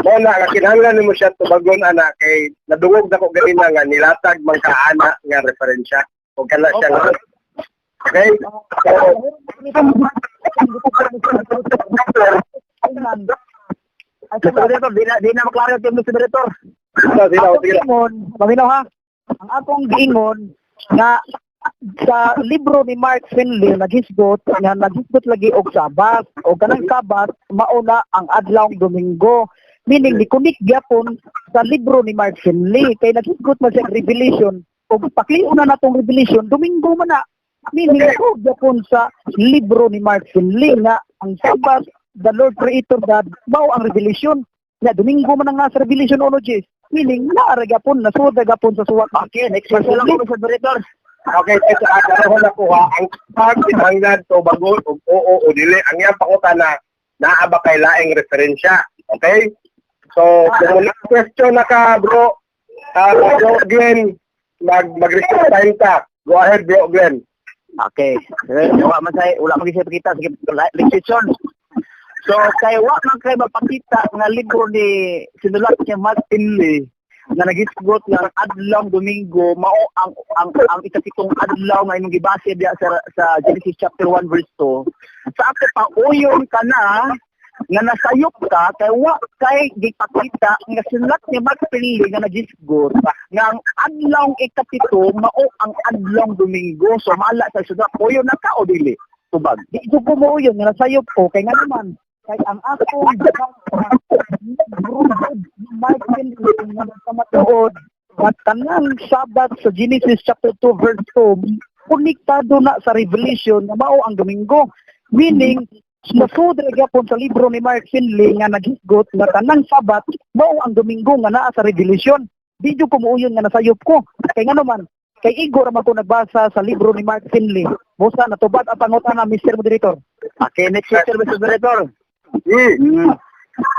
Mo na nga kinahanglan nimo siya tubagon ana kay nadungog na ko ganina nga nilatag man ka ana nga referensya. O kana siya nga. Okay? So, Mr. Moderator, di na maklaro kay Mr. Moderator. So, sila, Akong sige. giingon, paminaw ha. Ang akong giingon nga sa libro ni Mark Finley naghisgot lagi og Sabat o kanang Sabat mao na ang adlaw Domingo, meaning ni-connect gyapon sa libro ni Mark Finley kay naghisgot man siya og Revelation, ug paklion na natong Revelation, Domingo man na, meaning okay. Gyapon sa libro ni Mark Finley nga ang Sabat, the Lord Creator God, mao ang Revelation nga Domingo man ang nga sa Revelation 1 Gs, meaning naa ra gyapon, nasuod ra gyapon sa suwat. Okay, next question lang, Mr. Moderator. Okay, ito ang na kuha. Ang pag kinahanglan tubagon og oo o dili. Ang iyang pangutana, naa ba kay laing referensya? Okay? So, kung wala question na ka, bro, bro Glenn, mag-request time ta. Go ahead, bro Glenn. Okay. Eh, wala man say, wala man gyud pakita, sige, next question. So kay wa man kay mapakita nga libro ni sinulat niya Mark Finley nga nagisgot nga ang adlaw Domingo mao ang ikapitong adlaw nga imong gibase diya sa Genesis chapter 1 verse 2. Sa ako pa uyon ka na nga nasayop ka kay wa kay gipakita nga sinulat ni Mark Finley nga nagisgot nga ang adlaw ikapito mao ang adlaw Domingo. So mala sa sudat, uyon na ka o dili? Tubag. Di jud ko mo yun nga nasayop ko kay nga naman kay ang akong libro ni Mark Finley nga nagpamatuod at tanang Sabat sa Genesis chapter 2 verse 2 konektado na sa Revelation nga mao ang Domingo, meaning nasud ra gyapon sa libro ni Mark Finley nga naghisgot nga tanang Sabat mao ang Domingo nga naa sa Revelation. Di jud ko muuyon nga nasayop ko kay ngano man kay igo ra man ko nagbasa sa libro ni Mark Finley. Busa natubad ang pangutana, Mr. Moderator. Okay, next question, Mr. Moderator.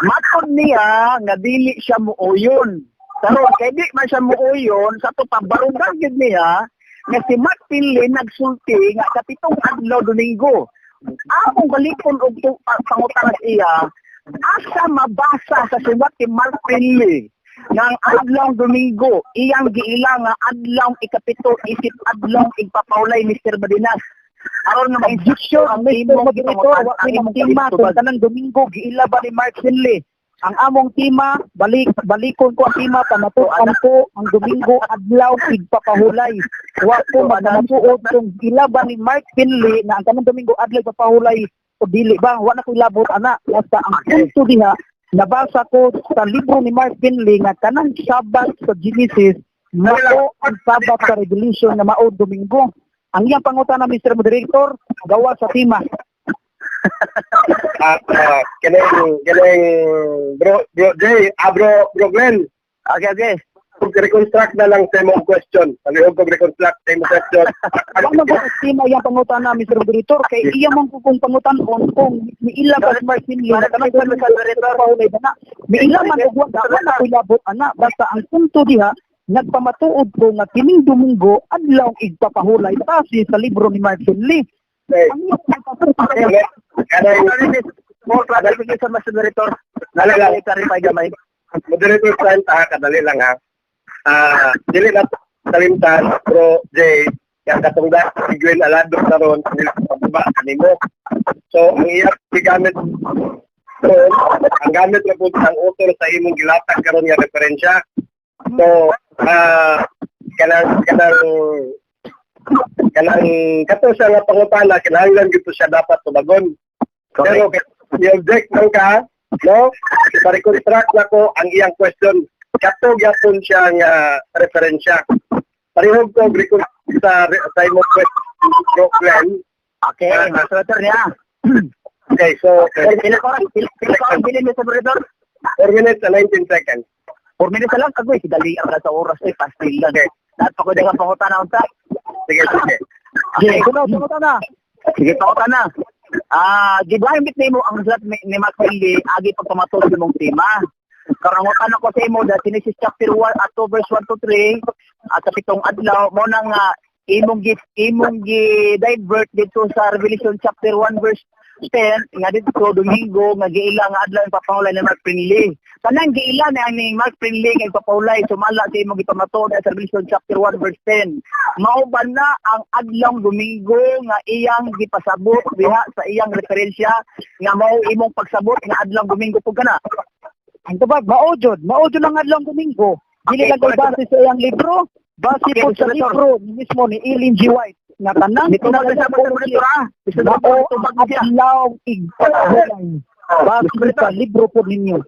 Matod niya nga dili siya muuyon. Karon kay di man siya muuyon, sa to pabarungan gyud niya nga si Mark Finley nagsulti nga kapitong adlaw Domingo. Akong balikon og pangutana sa iya, asa mabasa sa sulat ni Mark Finley nga ang adlaw Domingo iyang giila nga adlaw ikapito isip adlaw igpapawlay, Mr. Badinas? Aron nga Objection, ma-instruction ang Mr. imong Moderator, gipangutan- wa ang ni imong among tema kung tubag. kanang Domingo giila ba ni Mark Finley. Ang among tema, balik balikon ko ang tema, pamatuan ko ang Domingo adlaw igpapahulay. Wa ko magpamatuod kung giila ba ni Mark Finley na ang kanang Domingo adlaw igpapahulay o dili ba. Wa na ko ilabot ana. Basta ang punto diha, nabasa ko sa libro ni Mark Finley nga kanang Sabat sa Genesis mao ang Sabat sa Revelation nga mao Domingo. Ang iyang pangutana, Mr. Moderator, gawa sa tema. At kining bro Jay, bro Glenn, Okay. Kung reconstruct na lang sa imong question. Palihog kog reconstruct sa imong question. Wa man ko tema iyang pangutana, Mr. Moderator, kay iya man ko kung pangutan-on kung miila ba si Mark Finley na kanang Mr. Moderator. Domingo ba na. Miila man og wa, wa na ko ilabot ana. Basta ang punto diha, nagpamatuod ko nga kining Domingo adlaw igpapahulay base sa libro ni Mark Finley. Okay. Ang iyang pangutana, Kanang More clarification, Master Moderator. Dali lang. Clarify gamay. Moderator Santa, kadali lang ha. Ah, dili na kalimtan, Bro Jay, yang katong si Gwen Alado karon dili pababa kanimo. So, ang iya gigamit so, ang gamit na po ang author sa imong gilatag karon nga referensya. So, kanang kanang kanang kato siya nga pangutana, kinahanglan gyud to siya dapat tubagon. Pero i-object man ka, no? Pa-reconstruct na ko ang iyang question. Kato gyapon siya nga referensya. Parehog ko reconstruct sa imong question, Bro Glenn. Okay, Master Moderator niya. Okay, so Pila ka oras? Pila ka oras bilin, Mr. Moderator? 4 minutes and 19 seconds. 4 minutes na lang kagoy. Dali ang sa oras eh, pastil lang. Okay. Lahat pa ko dyan ang pangutana unta. Sige, sige. Sige, kuno, na. Sige, pangutana. Ah, gigamit nimo ang sulat ni Mark Finley agi pagpamatod sa imong tema. Karangutan ako sa imo da Genesis chapter 1 at 2 verse 1 to 3 at sa pitong adlaw mo na nga imong gi divert dito sa Revelation chapter 1 verse 10 nga dito Domingo nga giila nga adlaw ang papangulay ni Mark Finley. Tanang giila na ang ni Mark Finley nga ipapahulay sumala sa imong gipamatuod sa Revelation chapter 1 verse 10. Mao ba na ang adlaw Domingo nga iyang gipasabot diha sa iyang referensya nga mao imong pagsabot nga adlaw Domingo pug kana? Ang tubag, mao jud, mao jud ang adlaw Domingo. Dili Okay, lang kay base sa iyang libro, base po sa libro mismo ni Ellen G. White nga tanang Dito ba sa Mr. Ah? Mr. mao Tubag siya. adlaw igpahulay. Base sa libro po ninyo.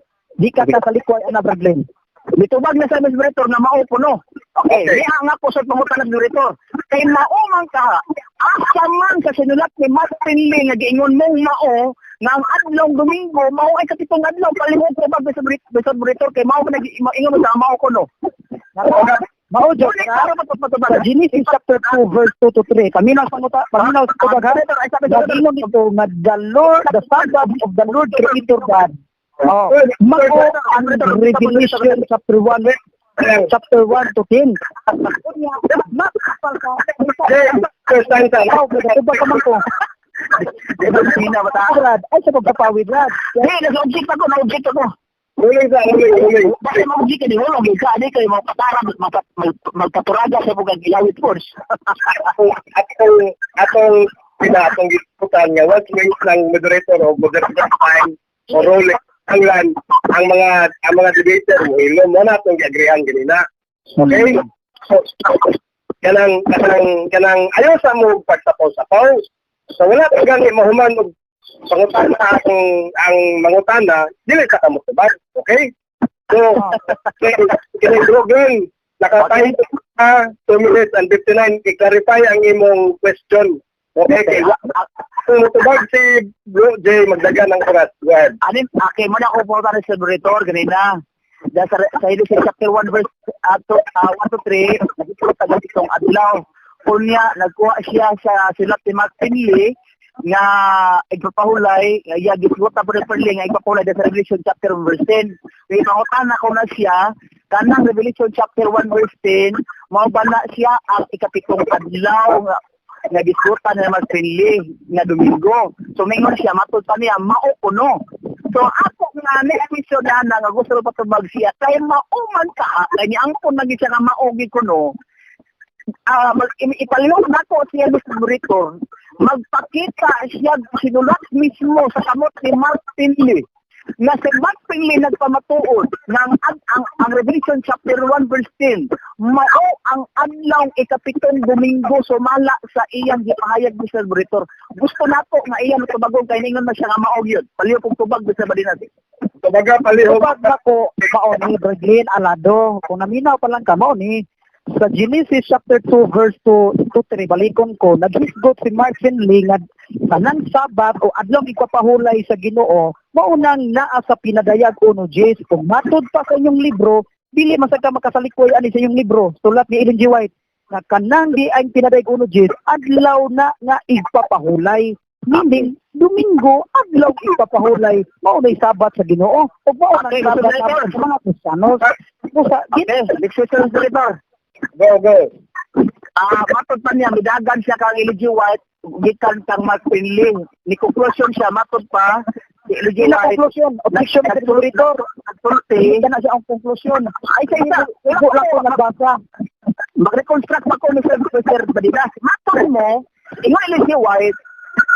Di ka kasalikway ana, Brad Glenn. Mitubag na sa Mr. Moderator na mao po no. Okay, Okay. niya nga po sa pangutan ng Moderator. Kay mao man ka, asa man sa sinulat ni Mark Finley nga giingon mong mao nga ang adlaw Domingo mao ay kapitong adlaw, palihog ko ba, Mr. Mr. Moderator, kay mao man ingon mo sa mao ko no. Mao jud Ulit, ka. para matupad. Sa Genesis chapter 2 verse 2 to 3. Paminaw sa muta, paminaw sa tubag ha. Moderator, ay sabi sa Nagingon nito nga the Lord, the Sabbath of the Lord Creator God. Oh, mao ang Revelation chapter 1 chapter 1 to 10. Makapal ka. Jay, first time sa Oh, tubag ka man ko. Di ba sina ba ta? Brad, ay sa pagpapawid, Brad. Di, nag-object ako, na-object ako. Ruling sa, ruling, ruling. Basta ma-object ka, di hulog ka, di kayo magpatara, magpaturaga sa mga gilawit force. Atong atong atong pina atong gisutan nga once may ng moderator o moderator time o ruling ang lan ang mga debater mo ilo mo na atong giagreehan ganina. Okay? So, kanang kanang kanang ayaw sa mo pagsapaw-sapaw. So wala pa gani mahuman og pangutana ang ang mangutana, dili ka kamo tubag. Okay? So, kay Bro Glenn, naka-time ka 2 minutes and 59, i-clarify ang imong question. Okay, kay kung mutubag si Bro J, magdagan ng oras. Go ahead. Anin, okay, muna ako po sa moderator, ganina. Da sa Genesis chapter 1 verse 1 to 3, nagitulo taga itong adlaw. Unya, nagkuha siya sa silat ni Mark Finley nga igpapahulay, nga iya gisuot po ni Finley nga igpapahulay sa Revelation chapter 1 verse 10. Kaya pangutana ko na siya, kanang Revelation chapter 1 verse 10, mao ba na siya ang ikapitong adlaw nga gisuotan ni Mark Finley nga Domingo? So mingon siya, matud pa niya, mao kuno. So ako nga ni question na nga gusto ko patubag siya kay mao man ka, kay niangkon na gid siya nga mao gid kuno. Ah, ipalihok nako siya, Mr. Moderator. Magpakita siya sinulat mismo sa kamot ni Mark Finley na si Mark Finley nagpamatuod nga ang Revelation chapter 1 verse 10 mao ang adlaw ikapitong Domingo sumala sa iyang gipahayag, Mr. Moderator. Gusto nato nga iyang tubagong kay ningon man siya nga mao gyud. Palihog kong tubag, Mr. Badinati. Tubaga palihog. Tubag nako mao ni Brad Glenn Alado. Kung naminaw pa lang ka, mao ni sa Genesis chapter 2 verse 2 to 3, balikon ko, naghisgot si Mark Finley nga tanang Sabat o adlaw igpapahulay sa Ginoo mao nang naa sa Pinadayag 1:10. Kung matud pa sa inyong libro, dili man sad ka makasalikoy ani sa inyong libro sulat ni Ellen G. White nga kanang di ang Pinadayag 1:10 adlaw na nga igpapahulay, meaning Domingo adlaw igpapahulay, mao nay Sabat sa Ginoo ug mao nang Okay, Sabat Mr. sa mga Kristiyanos. Busa, Okay, next question, Mr. Moderator. Go, go. Ah, matod pa niya, midagan siya kang Ellen G. White. gikan kang Mark Finley. Ni conclusion siya matod pa si Ellen G. Ila White conclusion, objection, Mr. Moderator. Nagsulti. Hindi na siya ang conclusion. Ay, sa isa, Igo lang ko nagbasa. Mag-reconstruct pa ko, Mr. Badidas. Matod mo, ingon Ellen G. White,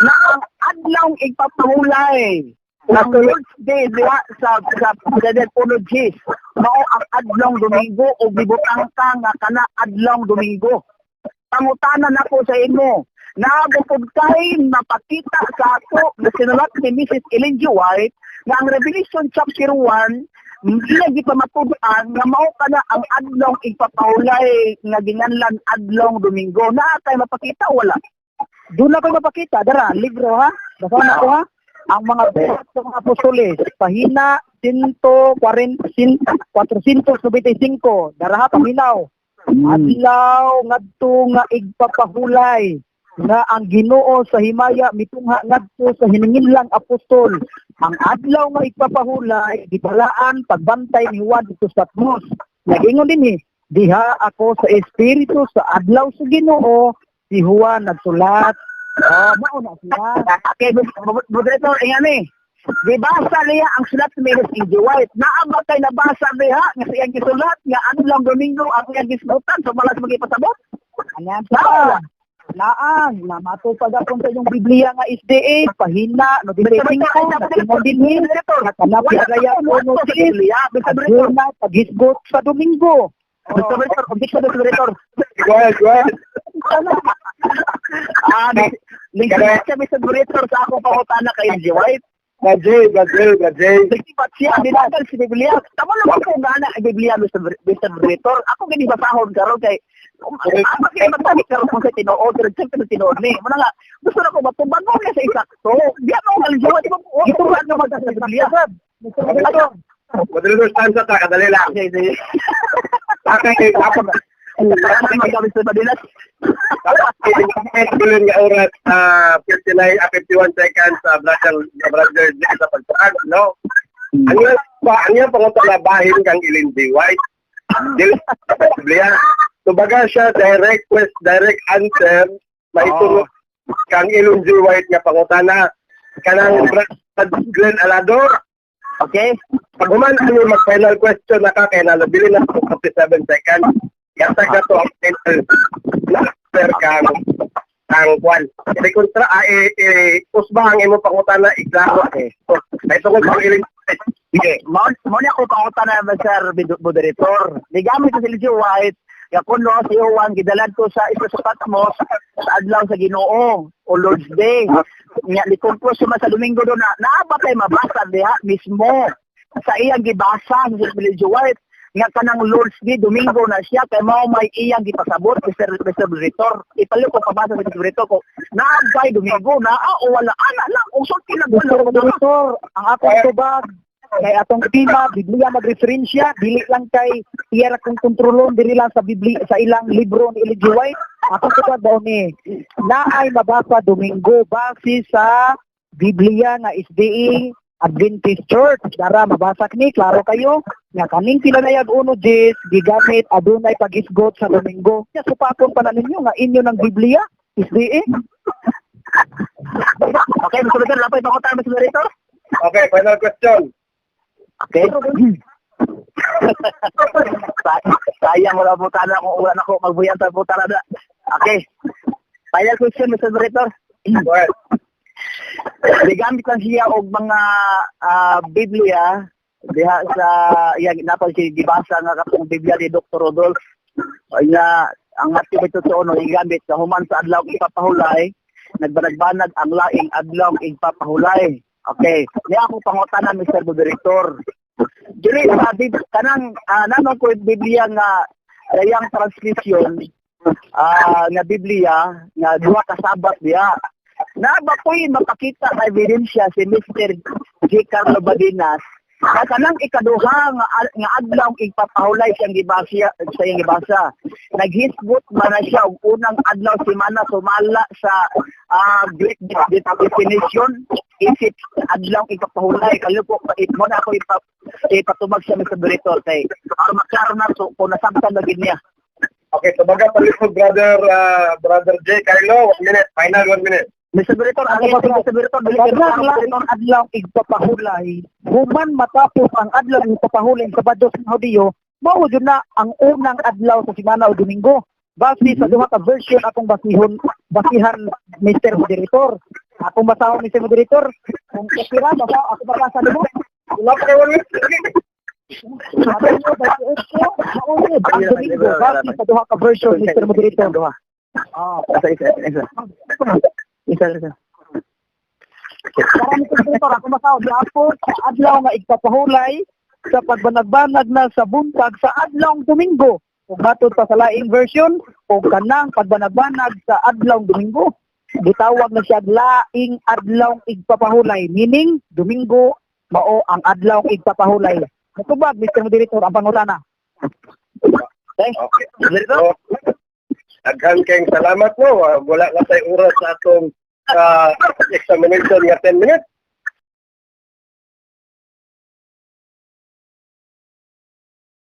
na ang adlaw igpapahulay ang Lord's Day diha sa President Puno Gis, mao ang adlong Domingo o gibutang ka nga kana adlong Domingo. Pangutana nako sa imo, naabot kay mapakita sa ako na sinulat ni Mrs. Ellen G. White nga ang Revelation chapter 1 iya gipamatud-an nga mao kana ang adlong igpapahulay nga ginganlan adlong Domingo? Naa kay mapakita, wala? Doon na ko mapakita. Dara, libro ha. Basa na ko ha. Ang mga Buhat sa mga Apostoles, pahina 140, 495. Dara ha, paminaw. Adlaw ngadto nga igpapahulay nga ang Ginoo sa himaya mitungha ngadto sa hiningillang apostol. Ang adlaw nga igpapahulay gibalaan pagbantay ni Juan didto sa Patmos. Nagingon dinhi, diha ako sa espiritu sa adlaw sa Ginoo, si Juan nagsulat. Oh, mao na siya. Okay, moderator, ingan eh. Gibasa niya ang sulat ni Mrs. E. G. White. Naa ba kay nabasa niya nga sa iyang gisulat nga adlong Domingo ang iyang gisutan so malas magipasabot? Ayan sa Naang, na matupag akong sa inyong Biblia nga SDA, pahina, no, 95, nagingon dinhi, nga kanap Isaiah 1:6, aduna paghisgot sa Domingo. Mr. Moderator, objection, Mr. Moderator. Go ahead, go ahead. Ah, nagsulat siya, Mr. Moderator, sa akong pangutana kay E. G. White. Brad J, Brad J, Brad J. Nagsipat siya, dinagal si Biblia. Tama naman po nga na ang Biblia, Mr. Mr. Moderator. Ako gini basahon karon kay ako kay matagi karon kung sa tinuod, pero siyempre sa tinuod ni. Muna nga, gusto na ko matubag mo sa isakto. Di ako nga di ba? Gituruan nga magsa sa Biblia. Mr. Moderator, Moderator stanza ta, kadali lang. Okay, sige. Okay, dapat Salamat mga Mr. Madilas. dapat nga oras, 59, 51 seconds sa brother J sa pagtuag, no? Ang iyang pa, ang iyang pangutana bahin kang Ellen G. White. Dili sa Biblia. Tubaga siya direct quest, direct answer, maituro kang Ellen G. White nga pangutana kanang Brad Glenn Alador. Okay? Pag human ano mag final question na ka kay nalabili na ako 57 seconds. Yata ka to ang final na answer kang ang kwan. Rekontra eh, eh, usba ang imo pangutana iklaro. Okay. Ay tungod kang Ellen Sige, mao ni ako pangutana, Sir Moderator. Gigamit sa Ellen G. White nga kuno si Juan gidalad ko sa isla sa Patmos sa adlaw sa Ginoo o Lord's Day. Nya ni conclusion man sa Domingo do na naa ba kay mabasa diha mismo sa iyang gibasa sa Ellen G. White nga kanang Lord's Day Domingo na siya kay mao may iyang gipasabot, Mr. Moderator? Ipaliw ko pabasa sa Mr. Moderator ko naa bay Domingo naa o wala ana lang og sulti lang Mr. wala. Moderator, ang akong tubag, kay atong tema, Biblia magreferensya, dili lang kay iya ra kong kontrolon diri lang sa Biblia sa ilang libro ni Ellen G. White. Akong tubag bao ni naay mabasa Domingo base sa Biblia nga SDA Adventist Church. Dara mabasa kini klaro kayo nga kaning pinanayag uno Jis gigamit adunay paghisgot sa Domingo. Nya supakon pa na ninyo nga inyo ng Biblia SDA. Okay, Mr. Moderator, lapay pangutana, Mr. Moderator. Okay, final question. Okay. Sayang wala po tana kung wala na ko magbuyan ta po tana na. Okay. Final question, Mr. Moderator. Go ahead. Gigamit lang siya og mga Biblia diha sa iyang napal si gibasa nga katong Biblia ni Dr. Rodolph. Ay nga ang Matthew 22 no gigamit sa human sa adlaw ipapahulay nagbanag-banag ang laing adlaw igpapahulay. Okay. Niya ako pangutana, Mr. Moderator. Dili sa kanang naman ko Biblia nga iyang translation nga Biblia nga duha ka Sabat diha. Na ba ko'y mapakita na ebidensya si Mr. J. Carlo Badinas na kanang ikaduha nga adlaw igpapahulay siyang gibasa sa iyang gibasa naghisgot man na siya og unang adlaw semana sumala sa Greek definition isip adlaw igpapahulay? Kayo po mo na ako ipatubag siya, Mr. Director, kay aron maklaro na so kung nasabtan na gid niya. Okay, tubaga palihog, brother, brother J. Carlo, 1 minute, final 1 minute. Mr. Moderator, ang Ano ba, Mr. Moderator, dili kayo Kanang laing adlaw igpapahulay, human matapos ang adlaw igpapahulay sa Sabado sa Hudiyo, mao jud na ang unang adlaw sa semana o Domingo. Base sa duha ka version akong basihon basihan, Mr. Moderator. Akong basahon, Mr. Moderator, kung kira basa ako babasa nimo. Wala pa kayo 1 minute. Sige. Mateo 28, mao jud ang Domingo base sa duha ka version, Mr. Moderator. Duha. Ah, Isa, isa, isa. Isa, isa. Para Mr. Moderator, ako masaw, Diapos, sa adlaw nga igpapahulay sa pagbanagbanag na sa buntag sa adlawng Domingo. Ug matod pa sa laing version, o kanang pagbanagbanag sa adlawng Domingo, gitawag na siya laing adlawng igpapahulay, meaning Domingo mao ang adlawng igpapahulay. Matubag, Mr. Moderator, ang pangutana. Okay. So, daghan kayong salamat, no. Wala na tay oras sa atong examination nga 10 minutes.